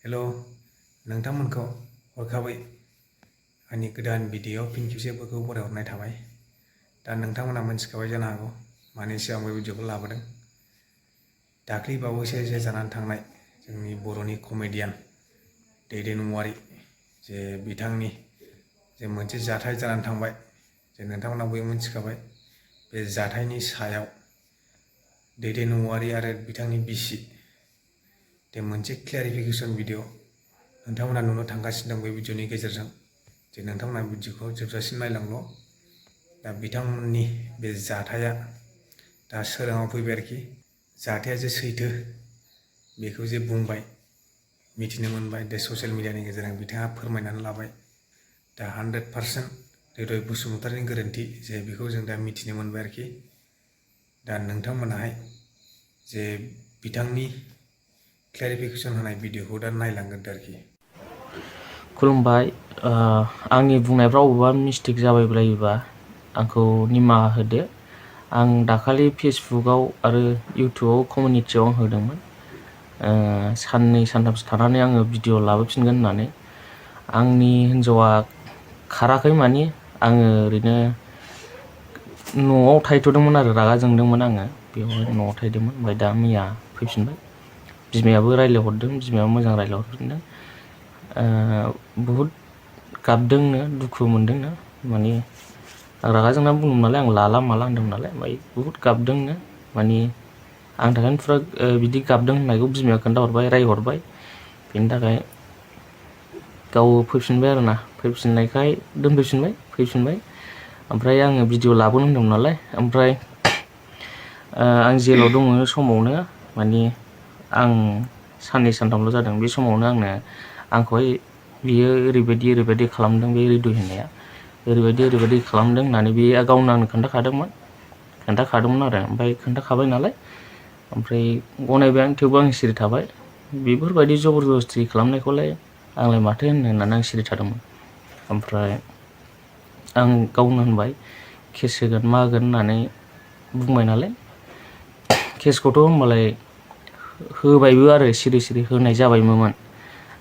हेल' नोंथांमोनखौ हरखाबै आंनि गोदान भिडिअ फिन खेबसेफोरखौ बरायहरनाय थाबाय। दा नोंथांमोना मोनथिखाबाय जानो हागौ मानि सिगां बे भिडिअखौ लाबोदों। दाख्लै बावैसो जे जानानै थांनाय जोंनि बर'नि कमेडियान दैदेन औवारि जे बिथांनि जे मोनसे जाथाय जानानै थांबाय, जे नोंथांमोना बयबो मोनथिखाबाय। बे जाथायनि सायाव दैदेन औवारि आरो बिथांनि बिसि दे मोनसे क्लियारिफिकेसन भिडिअ नोंथांमोना नुनो थांगासिनो दं बे भिडिअनि गेजेरजों। जे नोंथांमोना भिडिअखौ जोबजासिम नायलांल'। दा बिथांमोननि बे जाथाया दा सोराङाव फैबाय आरोखि। जाथाया जे सैथो बेखौ जे बुंबाय, मिथिनो मोनबाय। दा ससियेल मिडियानि गेजेरजों बिथाङा फोरमायनानै लाबाय। दा 100% रिदय बसुमतारिनि गोरोन्थि जे बेखौ जों दा मिथिनो मोनबाय आरोखि। दा नोंथांमोनाहाय जे बिथांनि क्लियारिफिकेसन होनाय भिडिअखौ दा नायलांगोन आरोखि। खुलुमबाय। आंनि बुंनायफ्राव बबेबा मिस्टेक जाबायब्लायोबा आंखौ निमाहा होदो। आं दाखालि फेसबुकआव आरो इउटुबाव कमिउनिटियाव आं होदोंमोन साननै सानथामसो थानानै आङो भिडिअ लाबोफिनगोन होननानै। आंनि हिन्जावा खाराखै, मानि आङो ओरैनो न'आव थाहैथ'दोंमोन आरो रागा जोंदोंमोन आङो बेवहाय न'आव थाहैदोंमोन। ओमफ्राय दा मैया फैफिनबाय। बिमायाबो रायज्लायहरदों, बिमायाबो मोजां रायज्लायहरफिनदों। बहुद गाबदोंनो, दुखु मोनदोंनो। माने आं रागा जोंनानै बुंदोंमोन नालाय, आं लाला माला होनदोंमोन नालाय। ओमफ्राय बहुद गाबदोंनो, माने आंनि थाखायनो फुरा बिदि गाबदों होननायखौ बिमाया खोन्थाहरबाय, रायहरबाय। बेनि थाखाय गाव फैफिनबाय आरोना। फैफिननायखाय फैफिनबाय। ओमफ्राय आङो भिडिअ लाबोनो होनदोंमोन नालाय। ओमफ्राय आं जेलाव दङ समावनो, माने आं साननै सानथामल' जादों बे समावनो आंखौहाय बियो ओरैबायदि खालामदों, बे रिदय होननाया ओरैबायदि खालामदों होननानै बे गावनो आंनो खोन्थाखादोंमोन आरो। ओमफ्राय खोन्थाखाबाय नालाय, ओमफ्राय गनायबाय आं। थेवबो आं सिरि थाबाय। बेफोरबायदि जबरदस्ति खालामनायखौलाय आंलाय माथो होननानै आं सिरि थादोंमोन। ओमफ्राय आं गावनो होनबाय केस होगोन मा होगोन होननानै बुंबाय नालाय। केसखौथ' होमबालाय होबायबो आरो सिरि होनाय जाबायमोन।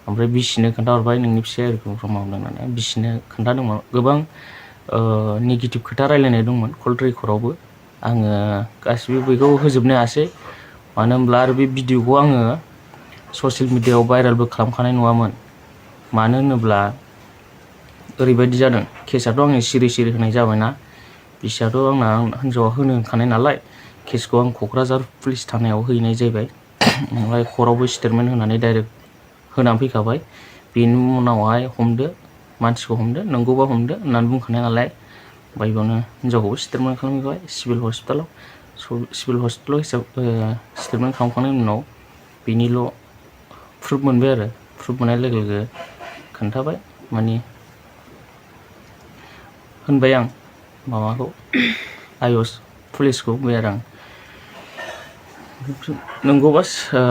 ओमफ्राय बिसिनो खोन्थाहरबाय नोंनि फिसाया ओरैखौ मावदों होननानै। बिसिनो खोन्थादोंमोन। गोबां नेगेटिभ खोथा रायलायनाय दंमोन कल रेकर्डआवबो। आङो गासिबो बेखौ होजोबनो हायासै। मानो होनब्ला आरो बे भिडिअखौ आङो ससियेल मिडियायाव भाइरेलबो खालामखानाय नङामोन। मानो होनोब्ला ओरैबायदि जादों, केसआथ' आङो सिरि होनाय जाबायना। बिसियाथ' आंना हिन्जावा होनो होनखानाय नालाय। केसखौ आं क'क्राझार पुलिस थानायाव हैनाय जाहैबाय। ओमफ्राय कर्टआवबो स्टेटमेन्ट होनानै डाइरेक्ट होनानै फैखाबाय। बेनि उनावहाय मानसिखौ हमदो, नंगौबा हमदो होननानै बुंखानाय नालाय। ओमफ्राय बेयावनो हिन्जावखौबो स्टेटमेन्ट खालामहैबाय सिभिल हस्पिटालाव स्टेटमेन्ट खालामखांनायनि उनाव बेनिल' प्रुफ मोनबाय आरो। प्रुफ मोननाय लोगो लोगो खोन्थाबाय, माने होनबाय आं माबाखौ पुलिसखौ बुंबाय आरो आं नंगौबा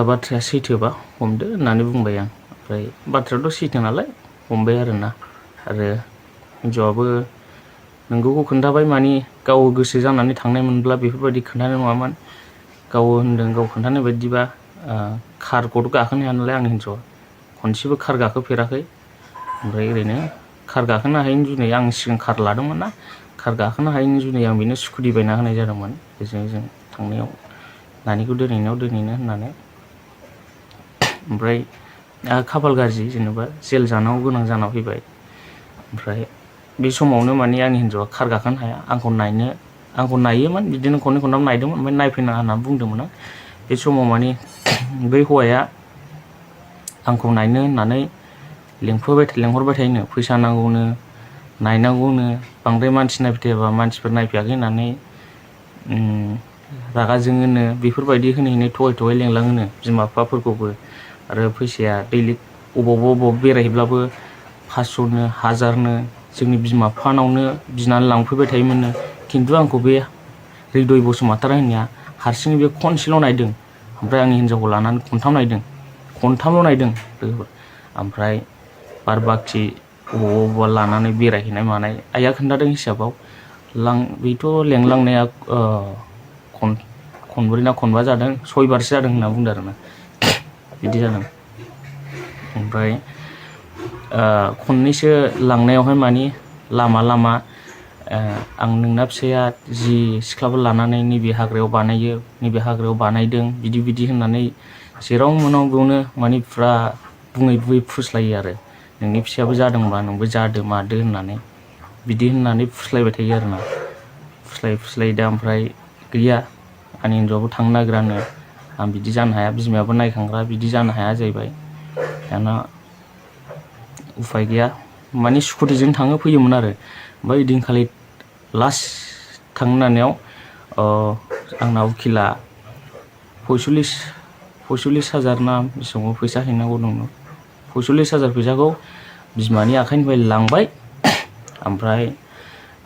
बाथ्राया सैथोबा हमदो होननानै बुंबाय आं। ओमफ्राय बाथ्रायाथ' सैथो नालाय हमबाय आरोना। आरो हिन्जावाबो नोंगौखौ खोन्थाबाय, माने गाव गोसो जानानै थांनाय मोनब्ला बेफोरबायदि खोन्थानाय नङामोन। गाव होनदों, गाव खोन्थानाय बायदिबा कारखौथ' गाखोनो हाया नालाय आंनि हिन्जावा। खनसेबो कार गाखोफेराखै। ओमफ्राय ओरैनो कार गाखोनो हायैनि जुनै आं सिगां कार लादोंमोन ना। कार गाखोनो हायैनि जुनै आं बेनो स्कुटि बायना होनाय जादोंमोन। बेजों जों थांनायाव नानिखौ दोनहैनो होननानै। ओमफ्राय खाफाल गाज्रि, जेनेबा जेल जानांगौ गोनां जाना फैबाय। ओमफ्राय बे समावनो माने आंनि हिन्जावा कार गाखोनो हाया। आंखौ नायोमोन, बिदिनो खननै खनथाम नायदोंमोन। ओमफ्राय नायफैनाङा होननानै बुंदोंमोन आं। बे समाव माने बै हौवाया आंखौ नायनो होननानै लेंहरबाय थायोनो। फैसा नांगौनो, नायनांगौनो, बांद्राय मानसि नायबाय थायाबा मानसिफोर नायफैयाखै होननानै रागा जोङोनो। बेफोरबायदि होनै थगाय लेंलाङोनो बिमा बिफाफोरखौबो। आरो फैसाया दैलिग अबावबा बेरायहैब्लाबो 500नो 1000नो जोंनि बिमा बिफानावनो बिनानै लांफैबाय थायोमोननो। खिन्थु आंखौ बे रिदय बसुमतारी होननाया हारसिङै बे खनसेल' नायदों। ओमफ्राय आंनि हिन्जावखौ लानानै खनथामल' नायदों। ओमफ्राय बार बाखि अबावबा लानानै बेरायहैनाय मानाय आइया खोन्थादों हिसाबाव बेथ' लेंलांनाया खनब्रै ना खनबा जादों, 6 बारसो जादों होनना बुंदों आरोना। बिदि जादों। ओमफ्राय खननैसो लांनायावहाय मानि लामा लामा आं नोंना फिसाया जि सिख्लाफोर लानानै नैबे हाग्रायाव बानायो नैबे हाग्रायाव बानायदों बिदि होननानै जेराव मोनाव बेयावनो मानि फुरा बुङै फुस्लायो आरो नोंनि फिसायाबो जादोंबा नोंबो जादो मादो होननानै बिदि होननानै फुस्लायबाय थायो आरोना फुस्लाय दा ओमफ्राय गैया आंनि हिन्जावाबो थांनो नागिरानो आं बिदि जानो हाया बिमायाबो नायखांग्रा बिदि जानो हाया जाहैबाय दाना उफाय गैया मानि स्कुटिजों थाङो फैयोमोन आरो ओमफ्राय ओइदिनखालि लास्ट थांनो होननायाव आंना उकिला 45,000 ना बेसेबां फैसा हैनांगौ दङ 45,000 फैसाखौ बिमानि आखाइनिफ्राय लांबाय ओमफ्राय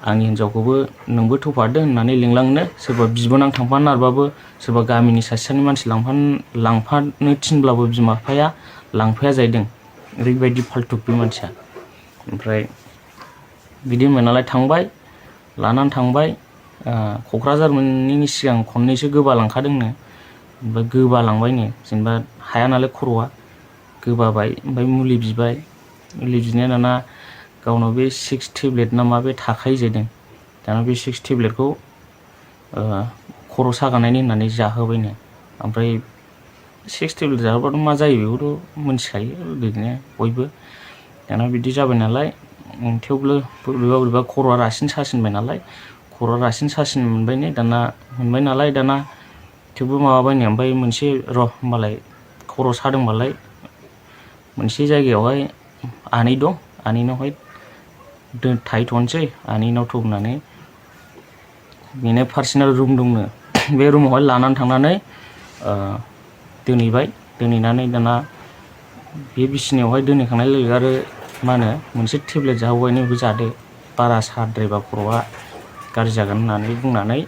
आंनि हिन्जावखौबो नोंबो थौफादो होननानै लिंलांनो सोरबा बिबोनां थांफानो नारबाबो सोरबा गामिनि सासेनि मानसि लांफानो थिनब्लाबो बिमा बिफाया लांफाया जाहैदों ओरैबायदि फाल्टु बे मानसिया ओमफ्राय बिदि होनबाय नालाय थांबाय लानानै थांबाय क'क्राझार मोनैनि सिगां खननैसो गोबालांखादोंनो ओमफ्राय गोबालांबायनो जेनेबा हाया नालाय खर'आ गोबाबाय ओमफ्राय मुलि बिनाया दाना गावनाव बे 6 टेब्लेट ना मा बे थाखायो जाहैदों दाना बे 6 टेब्लेटखौ खर' सागानायनि होननानै जाहोबायनो ओमफ्राय 6 टेब्लेट जाहोबाथ' मा जायो बेखौथ' मिथिखायो ओरैनो बयबो दाना बिदि जाबाय नालाय थेवबो बोरैबा खर'आ रासिन सासिनबाय नालाय खर'आ रासिन सासिन मोनबाय नालाय दाना थेवबो माबाबायनो ओमफ्राय मोनसे होमबालाय खर' सादोंबालाय मोनसे जायगायावहाय आनै दं आनैनावहाय थाहैथ'नोसै आनैनाव थौनानै बेनो पार्सनेल रुम दंनो बे रुमावहाय लानानै थांनानै दोनहैनानै दाना बे बिसिनायावहाय दोनहैखांनाय लोगो आरो मा होनो मोनसे टेब्लेट जाहोबायनो बेखौ जादो बारा साद्रायबा खर'आ गाज्रि जागोन होननानै बुंनानै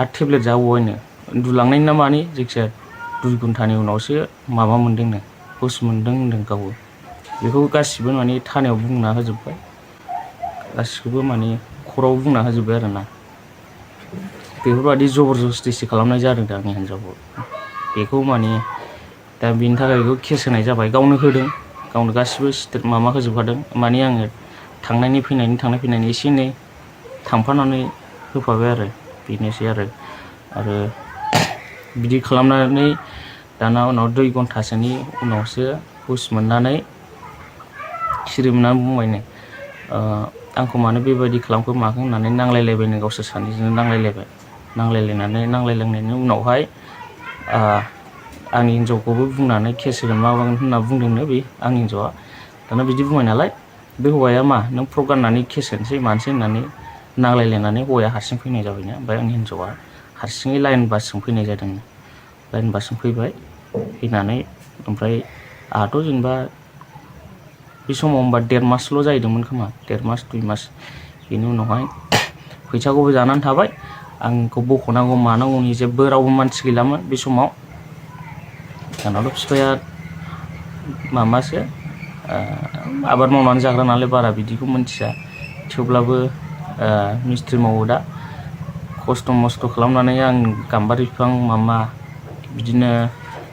आरो टेब्लेट जाहोबायनो उन्दुलांनायनि ना मानि जायखिजाया 2 घन्टानि उनावसो माबा मोनदोंनो हुस मोनदों होनदों गावबो बेखौ गासिबो माने थानायाव बुंना होजोब्बाय गासिखौबो माने खर'आव बुंना होजोब्बाय आरोना बेफोरबायदि जबरदस्तिसो खालामनाय जादों दा आंनि हिन्जावखौ बेखौ माने दा बेनि थाखाय बेखौ केस होनाय जाबाय गावनो होदों गावनो गासिबो माबा होजोबखादों माने आङो थांनाय फैनायनि एसे एनै थांफानानै होफाबाय आरो बेनोसै आरो बिदि खालामनानै दाना उनाव 2 घन्टासोनि उनावसो हुस मोननानै सिरि मोननानै बुंबायनो आंखौ मानो बेबायदि खालामखो माखो होननानै नांलायलायबायनो गावसोर सानैजोंनो नांलायलायनायनि उनावहाय आंनि हिन्जावखौबो बुंनानै केस होगोन माबागोन होनना बुंदोंनो बे आंनि हिन्जावआ दाना बिदि बुंबाय नालाय बे हौवाया मा नों फ्रक गाननानै केस होनोसै मानसै होननानै नांलायलायनानै हौवाया हारसिं फैनाय जाबायनो ओमफ्राय आंनि हिन्जावआ हारसिङै लाइन बासजों फैनाय जादोंनो लाइन बासजों फैनानै ओमफ्राय आंहाथ' जेनेबा बे समाव होमबा 1.5 मासल' जाहैदोंमोन खोमा 1.5 मास 2 मास बेनि उनावहाय फैसाखौबो जानानै थाबाय आंखौ बख'नांगौ मानांगौनि जेबो रावबो मानसि गैलामोन बे समाव दानाथ' बिफाया माबासो आबाद मावनानै जाग्रा नालाय बारा बिदिखौ मिथिया थेवब्लाबो मिस्थ्रि मावो दा खस्थ' मस्थ' खालामनानै आं गाम्बारि बिफां बिदिनो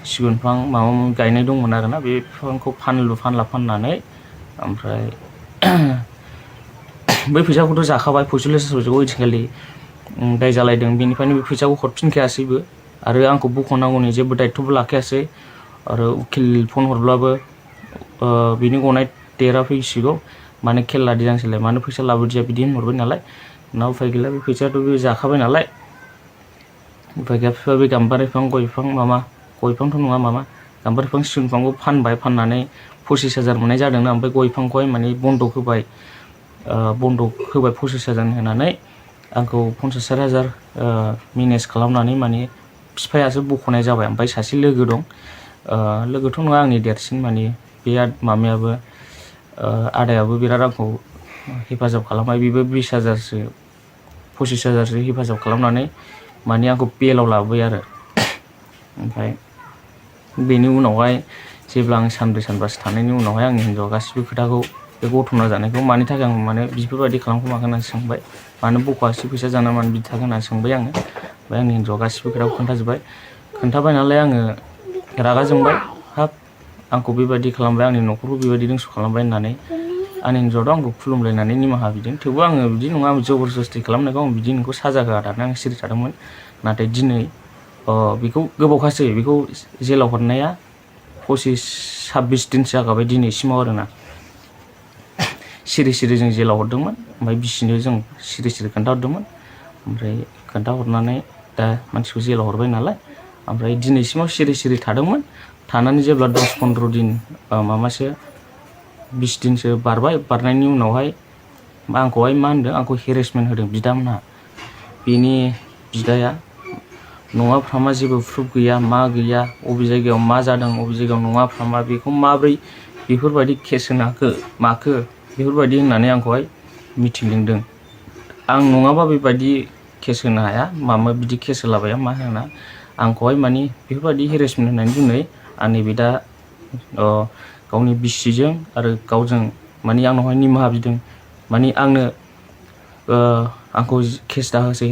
सिगुन बिफां माबा गायनाय दंमोन आरोना बे बिफांखौ फानला फाननानै ओमफ्राय बै फैसाखौथ' जाखाबाय 45,000 फैसाखौ ओइदिनखालि दाय जालायदों बेनिफ्रायनो बे फैसाखौ हरफिनखायासैबो आरो आंखौ बख'नांगौनि जेबो दायथ'बो लाखायासै आरो उकिल फन हरब्लाबो बिनि गनाय देरा फैसिगौ मानो खेल लादिया आंसोरलाय मानो फैसा लाबोदिया बिदि होनहरबाय नालाय उनाव उफाय गैला बे फैसायाथ' बे जाखाबाय नालाय उफाय गैया बिफाया बे गाम्बारि बिफां गय बिफांथ' नङा गाम्बारि बिफां सिगुन बिफांखौ फाननानै 25,000 मोननाय जादोंना ओमफ्राय गय बिफांखौहाय माने बन्दक होबाय 25,000 होनानै आंखौ 50,000 मेनेज खालामनानै माने बिफायासो बख'नाय जाबाय ओमफ्राय सासे लोगो दं लोगोथ' नङा आंनि देरसिन माने बे मामायाबो आदायाबो बिराद आंखौ हेफाजाब खालामबाय बेबो 25,000 हेफाजाब खालामनानै माने आंखौ बेलाव लाबोबाय आरो ओमफ्राय बेनि उनावहाय जेब्ला आं सानब्रै सानबासो थानायनि उनावहाय आंनि हिन्जावआ गासिबो खोथाखौ बे गथ'ना जानायखौ मानि थाखाय आं माने बेफोरबायदि खालामखो माखो होननानै सोंबाय मानो बख'आसै फैसा जाना मानो बिदि थाखो होननानै सोंबाय आङो ओमफ्राय आंनि हिन्जावआ गासिबो खोथाखौ खोन्थाबाय नालाय आङो रागा जोंबाय हाब आंखौ बेबायदि खालामबाय आंनि न'खरखौ बेबायदि दंस' खालामबाय होननानै आंनि हिन्जावथ' आंखौ खुलुमलायनानै निमाहा बिदों। थेवबो आङो बिदि नङा जबरदस्ति खालामनायखौ आं बिदि नोंखौ साजा होआ दाना आं सिरि थादोंमोन। नाथाय दिनै बेखौ गोबावखासै बेखौ जेलाव हरनाया 25-26 दिनसो जाखाबाय दिनैसिमाव आरोना। सिरि सिरि जों जेलाव हरदोंमोन ओमफ्राय बिसिनो जों सिरि सिरि खोन्थाहरदोंमोन। ओमफ्राय खोन्थाहरनानै दा मानसिखौ जेलाव हरबाय नालाय ओमफ्राय दिनैसिमाव सिरि सिरि थादोंमोन। थानानै जेब्ला 10-15 दिन माबासो 20 दिनसो बारबाय। बारनायनि उनावहाय आंखौहाय मा होनदों आंखौ हेरेसमेन्ट होदों बिदामोनहा। बेनि बिदाया नङा फ्रामा जेबो प्रुफ गैया मा गैया अबे जायगायाव मा जादों अबे जायगायाव नङा फ्रामा बेखौ माब्रै बेफोरबायदि केस होनो हाखो माखो बेफोरबायदि होननानै आंखौहाय मिटिं लिंदों। आं नङाबा बेबायदि केस होनो हाया माबा बिदि केस होलाबाया मा होना आंखौहाय मानि बेफोरबायदि हेरेसमेन्ट होनायनि जुनै आं नैबे दा गावनि बिसिजों आरो गावजों मानि आंनावहाय निमाहा बिदों। मानि आंखौ केस दाहोसै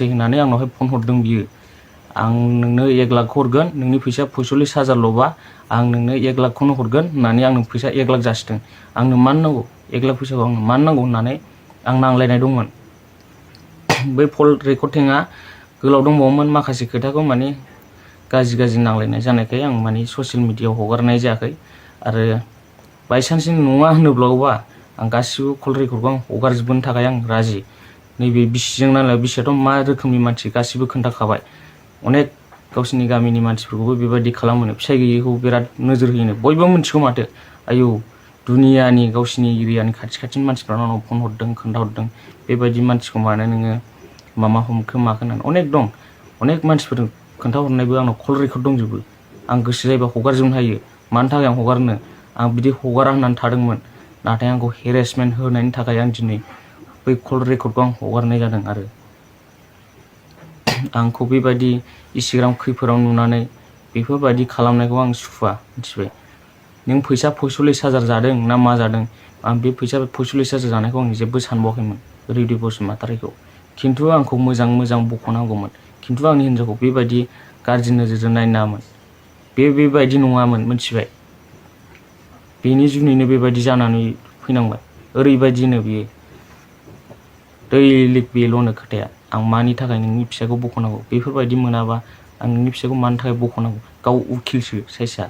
होननानै आंनावहाय फन हरदों बियो। आं नोंनो 1 लाख हरगोन नोंनि फैसा 45,000ल'बा आं नोंनो 1 लाखखौनो हरगोन होननानै आंनो फैसा 1 लाख जासिदों। आंनो मानो नांगौ 1 लाख फैसाखौ आंनो मानो नांगौ होननानै आं नांलायनाय दंमोन। बै कल रेकर्डिंआ गोलाव दंबावोमोन माखासे खोथाखौ माने गाज्रि नांलायनाय जानायखाय आं माने ससियेल मिडियायाव हगारनाय जायाखै। आरो बायसान्स नङा होनोब्लाबा आं गासिबो कल रेकर्डखौ आं हगारजोबनो थाखाय आं राजि। नैबे बिसिजों नालाय बिसियाथ' मा रोखोमनि मानसि गासिबो खोन्थाखाबाय। अनेक गावसिनि गामिनि मानसिफोरखौबो बेबायदि खालामोनो फिसाइ गैयैखौ बिराद नोजोर होयोनो बयबो मिथिगौ माथो। आयौ दुनियानि गावसिनि एरियानि खाथिनि मानसिफ्रानो आंनाव फन हरदों खोन्थाहरदों बेबायदि मानसिखौ मानो नोङो मामा हमखो माखो होननानै अनेक दं। अनेक मानसिफोर खोन्थाहरनायबो आंनाव कल रेकर्ड दंजोबो। आं गोसो जायोबा हगारजोबनो हायो। मानि थाखाय आं हगारनो आं बिदि हगारा होननानै थादोंमोन। नाथाय आंखौ हेरेसमेन्ट होनायनि थाखाय आं दिनै बै कल रेकर्डखौ आं हगारनाय जादों। आरो आंखौ बेबायदि इन्स्टाग्राम खैफोदाव नुनानै बेफोरबायदि खालामनायखौ आं सुखुवा मिथिबाय। नों फैसा 45,000 जादों ना मा जादों आं बे फैसा 45,000 जानायखौ आं जेबो सानबावाखैमोन रिदै बसुमतारीखौ। खिन्थु आंखौ मोजां बख'नांगौमोन। खिन्थु आंनि हिन्जावखौ बेबायदि गाज्रि नोजोरजों नायनो नाङामोन। बेबायदि नङामोन मिथिबाय। बेनि जुनैनो बेबायदि जानानै फैनांबाय। ओरैबायदिनो बियो दैलिक बेल'नो खोथाया आं मानि थाखाय नोंनि फिसाखौ बख'नांगौ बेफोरबायदि मोनाबा आं नोंनि फिसाखौ मानि थाखाय बख'नांगौ। गाव उकिलसो साइसआ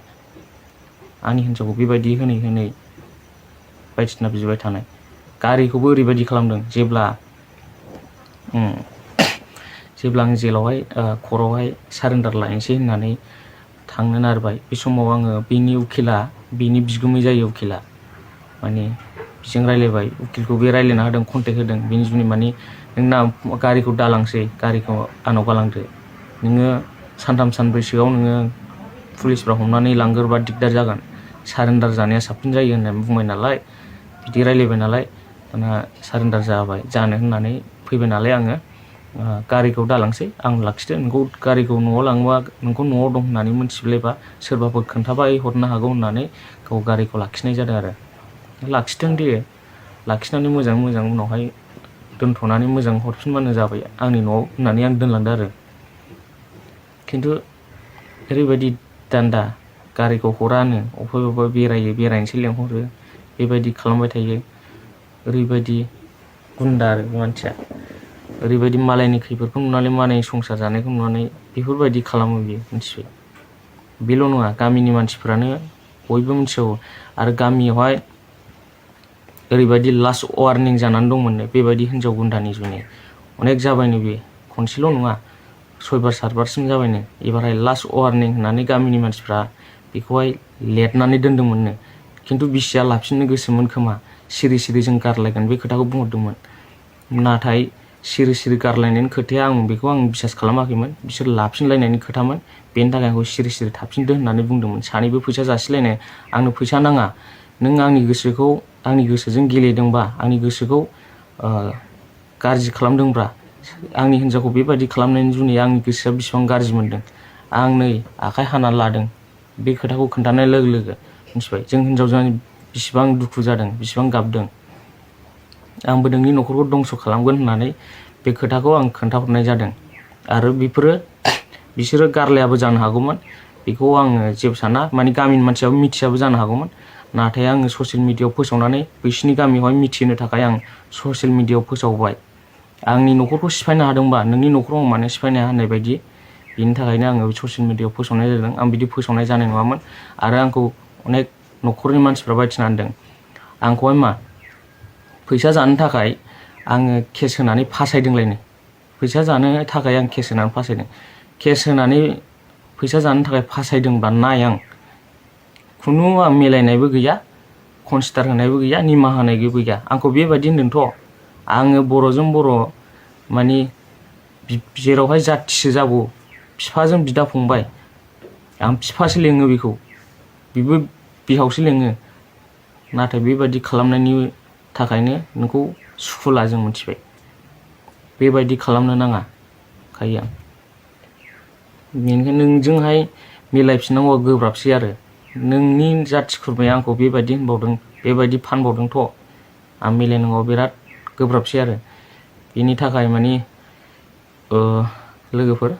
आंनि हिन्जावखौ बेबायदि होनै बायदिसिना बिबाय थानाय। गारिखौबो ओरैबायदि खालामदों जेब्ला आं जेलावहाय खरआवहाय सारेन्डार लायनोसै होननानै थांनो नागिरबाय बे समाव आङो बेनि बिगुमै जायो उकिला माने बिजों रायलायबाय। उकिलखौ बे रायलायना होदों कन्टेक्ट होदों बेनि जुनै माने नोंना गारिखौ दालांसै गारिखौ आंनाव गालांदो नोङो सानथाम सानब्रैसोआव नोङो पुलिसफ्रा हमनानै लांगोरबा दिगदार जागोन सारेन्डार जानाया साबसिन जायो होननानै बुंबाय नालाय बिदि रायलायबाय नालाय दाना सारेन्डार जानो होननानै फैबाय नालाय आङो गारिखौ दालांसै आं लाखिदो नोंखौ गारिखौ न'आव लाङोबा नोंखौ न'आव दं होननानै मोनथिब्लायबा सोरबाफोर खोन्थाबाय हरनो हागौ होननानै गाव गारिखौ लाखिनाय जादों। आरो लाखिथों दे लाखिनानै मोजां उनावहाय दोनथ'नानै मोजां हरफिनबानो जाबाय आंनि न'आव होननानै आं दोनलांदों। आरो खिन्थु ओरैबायदि दान्दा गारिखौ हरानो अबेबा बेरायनोसै लेंहरो बेबायदि खालामबाय थायो। ओरैबायदि गुन्दा आरो बे मानसिया ओरैबायदि मालायनि खैफोदखौ नुनानै मालायनि संसार जानायखौ नुनानै बेफोरबायदि खालामो बियो मिथिबाय। बेल' नङा गामिनि मानसिफ्रानो बयबो मिथिगौ। आरो गामियावहाय ओरैबायदि लास्ट वार्निं जानानै दंमोननो बेबायदि हिन्जाव गुन्दानि जुनै अनेक जाबायनो बे खनसेल' नङा 6-7बारसिम जाबायनो। एबारहाय लास्ट वार्निं होननानै गामिनि मानसिफ्रा बेखौहाय लेरनानै दोनदोंमोननो। खिन्थु बिसिया लाफिननो गोसोमोन खोमा सिरि जों गारलायगोन बे खोथाखौ बुंहरदोंमोन। नाथाय सिरि गारलायनायनि खोथाया आं बिसास खालामाखैमोन। बिसोर लाफिनलायनायनि खोथामोन बेनि थाखाय आंखौ सिरि थाफिनदो होननानै बुंदोंमोन। सानैबो फैसा जासिलायनाय आंनो फैसा नाङा नों आंनि गोसोजों गेलेदोंबा आंनि गोसोखौ गाज्रि खालामदोंब्रा आंनि हिन्जावखौ बेबायदि खालामनायनि जुनै आंनि गोसोआ बेसेबां गाज्रि मोनदों आं नै आखाइ हाना लादों बे खोथाखौ खोन्थानाय लोगो मिथिबाय। जों हिन्जावजों बेसेबां दुखु जादों बेसेबां गाबदों आंबो नोंनि न'खरखौ दंस' खालामगोन होननानै बे खोथाखौ आं खोन्थाहरनाय जादों। आरो बिसोरो गारलायाबो जानो हागौमोन बेखौ आङो जेबो साना माने गामिनि मानसियाबो मिथियाबो जानो हागौमोन नाथाय आङो ससियेल मिडियायाव फोसावनानै बैसिनि गामियावहाय मिथिहोनो थाखाय आं ससियेल मिडियायाव फोसावबाय आंनि न'खरखौ सिफायनो हादोंबा नोंनि न'खराव मानो सिफायनो हाया होननाय बायदि बेनि थाखायनो आङो ससियेल मिडियायाव फोसावनाय जादों आं बिदि फोसावनाय जानाय नङामोन आरो आंखौ अनेक न'खरनि मानसिफ्रा बायथिना होनदों आंखौहाय मा फैसा जानो थाखाय आङो केस होनानै फासायदोंलायनो फैसा जानो थाखाय आं केस होनानै फासायदों केस होनानै फैसा जानो थाखाय फासायदोंबा नाय आं खुनु आं मिलायनायबो गैया कनसिडार होनायबो गैया निमाहा होनायबो गैया आंखौ बेबायदि होनदोंथ' आङो बर'जों बर' माने जेरावहाय जाथिसो जागौ बिफाजों बिदा फंबाय आं बिफासो लेङो बेखौ बेबो बिहावसो लेङो नाथाय बेबायदि खालामनायनि थाखायनो नोंखौ सुखुला जों मिथिबाय बेबायदि खालामनो नाङा खायो आं बेनिखायनो नोंजोंहाय मिलायफिननांगौआ गोब्राबसै आरो नोंनि जाथि खुरमाया आंखौ बेबायदि होनबावदों बेबायदि फानबावदोंथ' आं मिलायनांगौआ बिराद गोब्राबसै आरो बेनि थाखाय माने लोगोफोर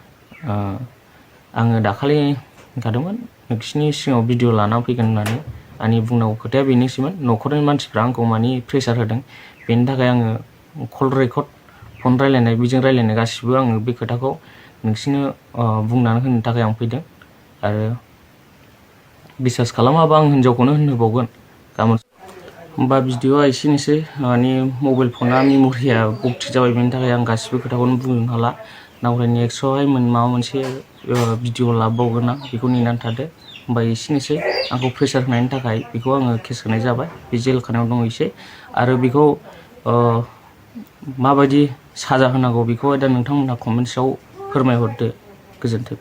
आङो दाखालि होनखादोंमोन नोंसिनि सिगाङाव भिडिअ लानानै फैगोन होननानै आंनि बुंनांगौ खोथाया बेनोसैमोन न'खरनि मानसिफ्रा आंखौ माने प्रेसार होदों बेनि थाखाय आङो कल रेकर्ड फन रायलायनाय बेजों रायलायनाय गासिबो आङो बे खोथाखौ नोंसिनो बुंनानै होनो थाखाय आं फैदों आरो बिसास खालामाबा आं हिन्जावखौनो होनहोबावगोन गाबोन होमबा भिडिअआ एसेनोसै माने मबाइल फना मेम'रिया बक्ति जाबाय बेनि थाखाय आं गासिबो खोथाखौनो बुंनो हाला नाथाय नेक्स्टआवहाय माबा मोनसे भिडिअ लाबावगोन आं बेखौ नेनानै थादो होमबा एसेनोसै आंखौ प्रेसार होनायनि थाखाय बेखौ आङो केस होनाय जाबाय बे जेल खानायाव दङ एसे आरो बेखौ माबायदि साजा होनांगौ बेखौहाय दा नोंथांमोनहा कमेन्ट्सआव फोरमायहरदो गोजोन्थों